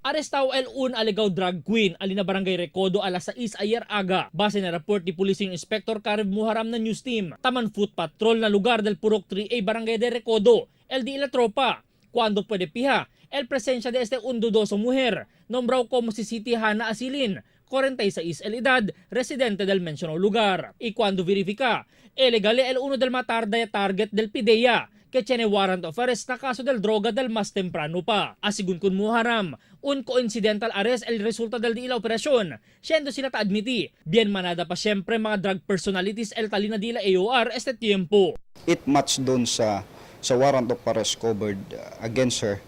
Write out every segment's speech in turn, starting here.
Arestado el un alegaw drug queen alina barangay Recodo alas 6 ayer aga. Base na report ni Police Inspector Karev Muharam na News Team. Taman foot patrol na lugar del Purok 3A Barangay de Recodo. El di la tropa. Cuando puede pija el presencia de este un dudoso mujer, nombrado como si Siti Hana Asilin, 46 el edad, residente del mencionado lugar. Y cuando verifica, el legale el uno del matarda y target del PIDEA, que tiene warrant of arrest na kaso del droga del mas temprano pa. Asigun kun Muharam, un coincidental arrest el resulta del di la operasyon, siendo sila ta-admiti, bien manada pa siyempre mga drug personalities el talina di la AOR este tiempo. It matched doon sa warrant of arrest covered against her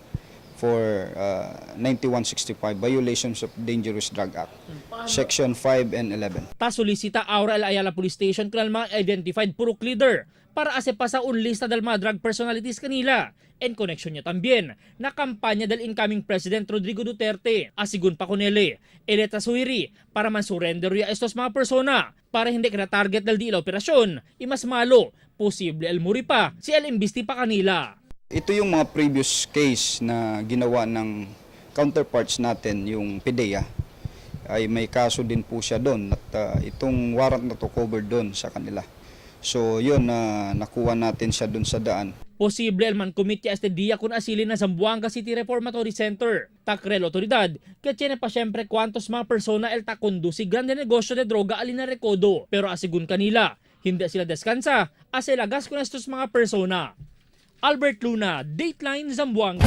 for 9165 violations of Dangerous Drug Act, Section 5 and 11. Ta solicita ahora el Ayala Police Station kung mga identified purok leader para ase pasa un lista del mga drug personalities kanila. En connection niya también na kampanya del incoming President Rodrigo Duterte. Asigun pa kunele, eleta suiri para man surrender ya estos mga persona para hindi kena target del di la operasyon. Y mas malo, posible el muri pa si el imbisti pa kanila. Ito yung mga previous case na ginawa ng counterparts natin, yung PDEA, ay may kaso din po siya doon at itong warrant na to covered doon sa kanila. So yun na nakuha natin siya doon sa daan. Posible el man commit ya este día kun asilin na Zamboanga City Reformatory Center. Takrel otoridad, que tiene pa siyempre cuantos mga persona el takondusi grande negosyo de droga alina recodo. Pero asigun kanila, hindi sila deskansa, ase lagas con estos mga persona. Albert Luna, Dateline Zamboanga.